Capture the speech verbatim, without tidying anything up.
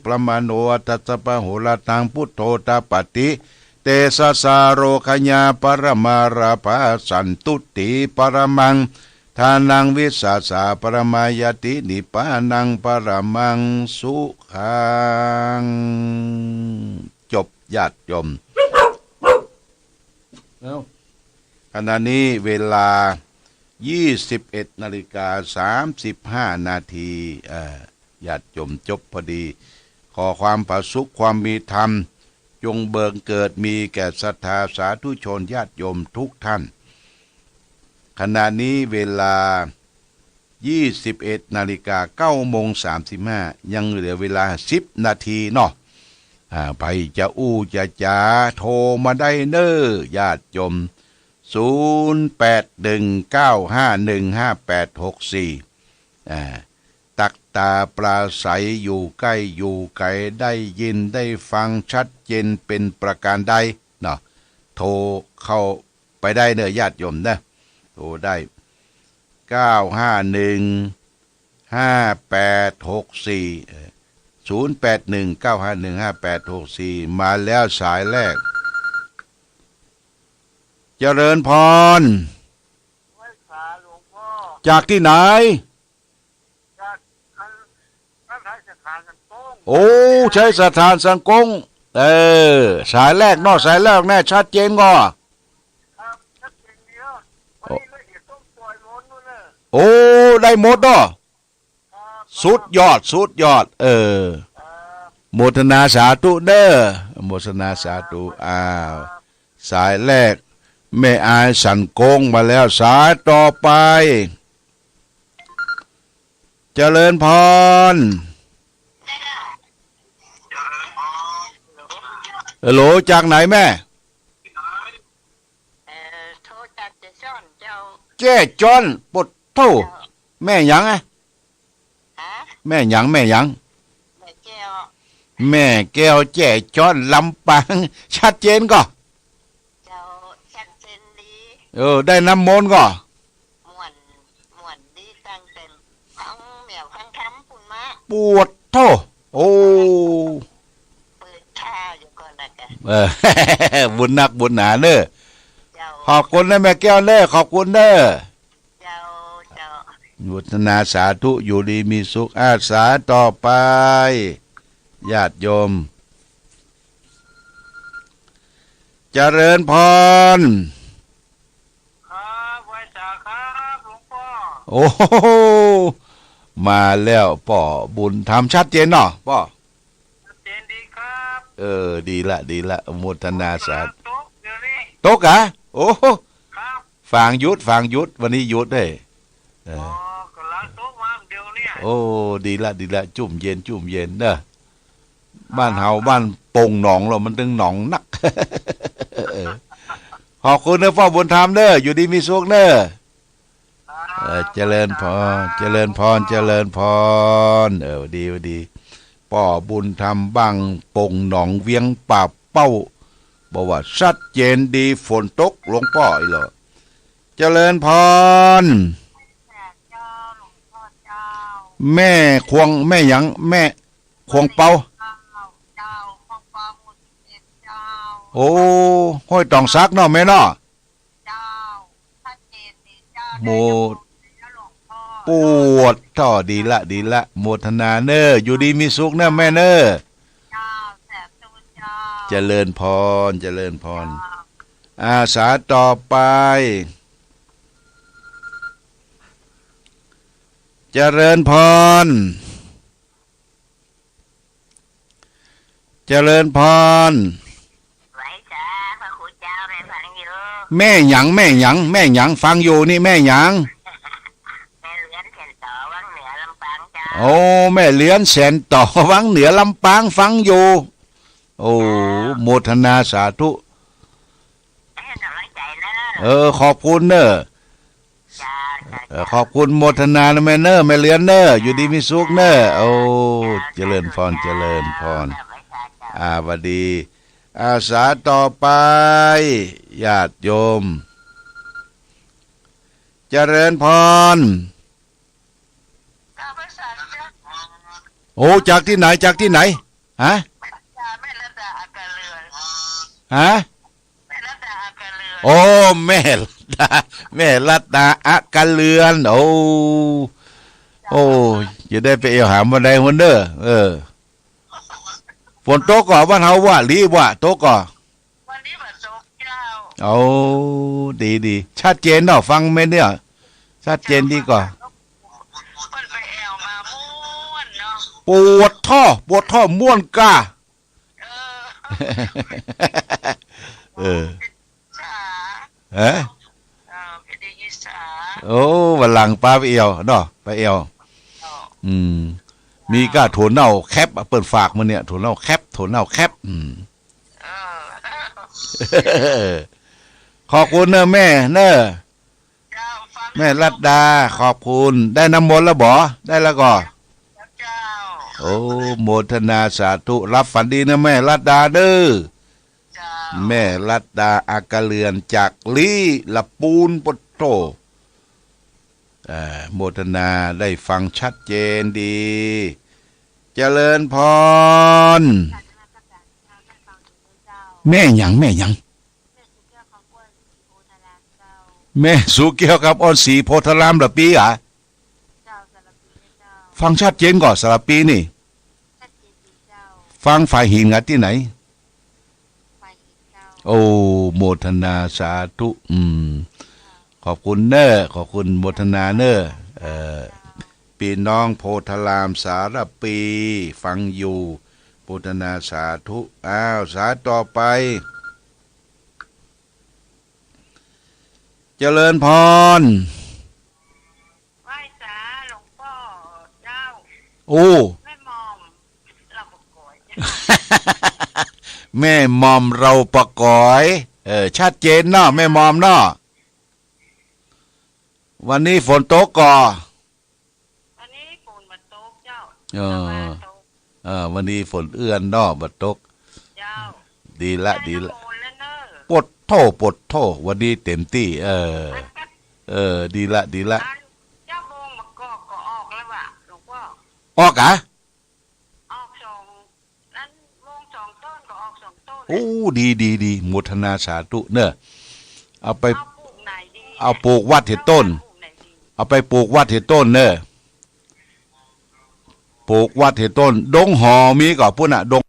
ปรมาโณ อัฏฐัสสะปะโหรตัง พุทโธ ตะปะติ เตสะสา โรคะญา ปะระมาราภา สันตุติ ปะระมัง ทานัง วิสสาสะ ปะระมายัตติ นิพพานัง ปะระมัง สุขัง จบ ญาติโยม เอ้า ขณะนี้เวลา ยี่สิบเอ็ดนาฬิกา สามสิบห้านาที เอ่อ ญาติโยม จบพอดี ขอความผาสุก ความมีธรรม จงบังเกิดมีแก่ศรัทธาสาธุชนญาติโยมทุกท่าน ขณะนี้เวลา ยี่สิบเอ็ดนาฬิกา เก้าโมงสามสิบห้า ยังเหลือเวลาสิบนาทีเนาะ อ่า ใผจะอู้จะจ๋า โทรมาได้เน้อ ญาติโยม ศูนย์แปดหนึ่งเก้าห้าหนึ่งห้าแปดหกสี่ อ่า ตักตาปราศรัย อยู่ใก้อยู่ไก๋ ได้ยินได้ฟังชัดเจนเป็นประการใดเนาะ โทรเข้าไปได้เน้อ ญาติโยมเน้อ โทรได้ เก้าห้าหนึ่งห้าแปดหกสี่ เอ่อ ศูนย์แปดหนึ่งเก้าห้าหนึ่งห้าแปดหกสี่ มาแล้วสายแรก เจริญพร ไหว้สาหลวงพ่อ จากตี้ไหน จากอัน พระไทยสถานสังกง โอ้ ไทยสถานสังกง เออ สายแรกเนาะ สายแรกแน่ ชัดเจนก่อ ครับ ชัดเจนดีเนาะ วันนี้ละเอียดต้องปล่อยโน้นนู่นน่ะ โอ้ ได้หมดเนาะ ครับ สุดยอด สุดยอด เออ ครับ โมทนาสาธุเน้อ โมทนาสาธุ อ้าว สายแรก แม่อายสันกงมาแล้ว สายต่อไป เจริญพร ฮัลโหล จากไหนแม่ เอ่อ โทรจากแจ้จ้อนเจ้า แจ้จ้อน ปะโธ่ เจ้า แม่หยังอะ ฮะ แม่หยัง แม่หยัง แม่แก้ว แม่แก้ว แจ้จ้อน ลำปาง ชัดเจนก่อ เจ้า ชัดเจนดี เออ ได้น้ำมนต์ก่อ ม่วน ม่วนดีตั้งแต่ฟังแหมวฟังธรรมปุ้นมา ปะโธ่ โอ้ เปิดต๋าอยู่ก่อนนะจ๊ะ เออ บุญนักบุญหนาเน้อ เจ้า ขอบคุณนะแม่แก้วเน้อ ขอบคุณเน้อ เจ้า เจ้า โมทนาสาธุ อยู่ดีมีสุข อา สายต่อไป ญาติโยม เจริญพร ครับ ไหว้สาครับ หลวงป้อ โอ้โห มาแล้วป้อบุญธรรม ชัดเจนเนาะป้อ ชัดเจนดีครับ เออ ดีละ ดีละ โมทนาสาธุ ตกเดี๋ยวนี้ ตกเหรอ โอ้โห ครับ ฝางหยุด ฝางหยุด วันนี้หยุดเฮ้ย เออ อ๋อ ก็ละตกมาเดี๋ยวเนี่ย โอ้ ดีละ ดีละ จุ่มเย็น จุ่มเย็นเน้อ บ้านเฮาบ้านปงหนองเรามันตึงหนองนัก เออ ขอบคุณเน้อป้อบุญธรรมเน้อ อยู่ดีมีสุขเน้อ เออ เจริญพร เจริญพร เจริญพร เออ ดี ดี ป้อบุญธรรมบ้านปงหนองเวียงป่าเป้า บอกว่าชัดเจนดี ฝนตกหลวงป้ออีหลอ เจริญพร แม่ควง แม่หยัง แม่ ควงเปา เจ้า ควงเปาหมู่สิบเอ็ดเจ้า โอ้ ห้วยตองสักเนาะแม่เนาะ เจ้า ชัดเจนดีเจ้า หมู่ ได้ยกมือไหว้หลวงพ่อ ปะโธ่ ดีละ ดีละ โมทนาเน้อ อยู่ดีมีสุขเน้อแม่เน้อ เจ้า สาธุเจ้า เจริญพร เจริญพร เจ้า อา สายต่อไป เจริญพร เจริญพร ไหว้สาพระครูเจ้า แม่ฟังอยู่ แม่หยัง แม่หยัง แม่หยัง ฟังอยู่นี่ แม่หยัง แม่เลียนแสนต่อวังเหนือลำปางเจ้า โอ้ แม่เลียนแสนต่อวังเหนือลำปาง ฟังอยู่ โอ้ เจ้า โมทนาสาธุ ให้กำลังใจเน้อ เออ ขอบคุณเน้อ เจ้า เจ้า เออ ขอบคุณโมทนานะแม่เน้อ แม่เลียนเน้อ อยู่ดีมีสุขเน้อ โอ้ เจ้า เจริญพร เจ้า เจริญพร เจ้า อ่า หวัดดี อา สายต่อไป ญาติโยม เจริญพร โอ้ จากตี้ไหน จากตี้ไหน ฮะ แม่รัตดา แม่รัตดา อักกาเรือน ฮะ แม่รัตดา อักกาเรือน โอ้ แม่รัตดา แม่รัตดา อักกาเรือน โอ้ โอ้ จะได้ไปแอ่วหาบ่าใดหั้นเน่อ เออ ฝนตกก่อ บ้านเฮาว่า หรือว่าตกก่อ วันนี้บ่ตกเจ้า โอ้ ดี ดี ชัดเจนเนาะ ฟังแม่นเนี่ย ชัดเจนดีก่อ เปิ้นไปแอ่วมาม่วนเนาะ ปวดท่อ ปวดท่อม่วนก่า เออ เออ จ๋า เอ๊ะ เออ ไปได้ยินจ๋า โอ้ วันหลังปาไปแอ่วเนาะ ไปแอ่ว เออ อืม มีก้าถั่วเน่าแคปอะ เปิ้นฝากมาเนี่ย ถั่วเน่าแคป ถั่วเน่าแคป อืม เออ ขอบคุณเน่อแม่เน่อ เจ้า ฟัง แม่รัตดา ขอบคุณ ได้น้ำมนต์แล้วบ่ ได้แล้วก่อ เจ้า โอ้ โมทนาสาธุ หลับฝันดีนะแม่รัตดาเน่อ เจ้า แม่รัตดา อักกาเรือน จากลีละปูน ปะโถ เอ่อ โมทนา ได้ฟังชัดเจนดี เจริญพร แม่หยัง แม่หยัง แม่สุแก้วคำอ้อน ศรีโพธาราม ละปี๋อะ ฟังชัดเจนก่อ สระปีนี่ ฟังฝ่ายหินกั๋นตี้ไหน โอ้ โมทนาสาธุ อืม ขอบคุณเน่อ ขอบคุณโมทนาเน่อ เอ่อ ปี้น้องโพธาราม สระปี ฟังอยู่ โมทนาสาธุ อ้าว สายต่อไป เจริญพร ไหว้สาหลวงป้อเจ้า โอ้ แม่หม่อม เฮาปะก๋อย แม่หม่อมเฮาปะก๋อย เออ ชัดเจนเนาะ แม่หม่อมเนาะ วันนี้ฝนตกก่อ วันนี้ฝนบ่ตกเจ้า เออ แต่ว่าตก เออ วันนี้ฝนเอื้อนเนาะ บ่ตก เจ้า ดีละ ได้ ดีละ น้ำมนต์แล้วเน่อ ปะโถ ปะโถ วันนี้เต็มตี้ เออ เออ ดีละ ดีละ อันเจ้าโมงมะกอกก็ออกแล้ววะ หลวงป้อ ออกอะ ออกสอง นั้นโมงสองต้นก็ออกสองต้น โอ้ ดี ดี ดี โมทนาสาธุเน่อ เอาไป เอาปลูกไหนดี เอาปลูกวัดเห็นต้น ปลูกไหนดี เอาไปปลูกวัดเห็นต้นเน่อ ปลูกวัดเห็นต้น ดงหอมีก่อปุ้นน่ะ ดง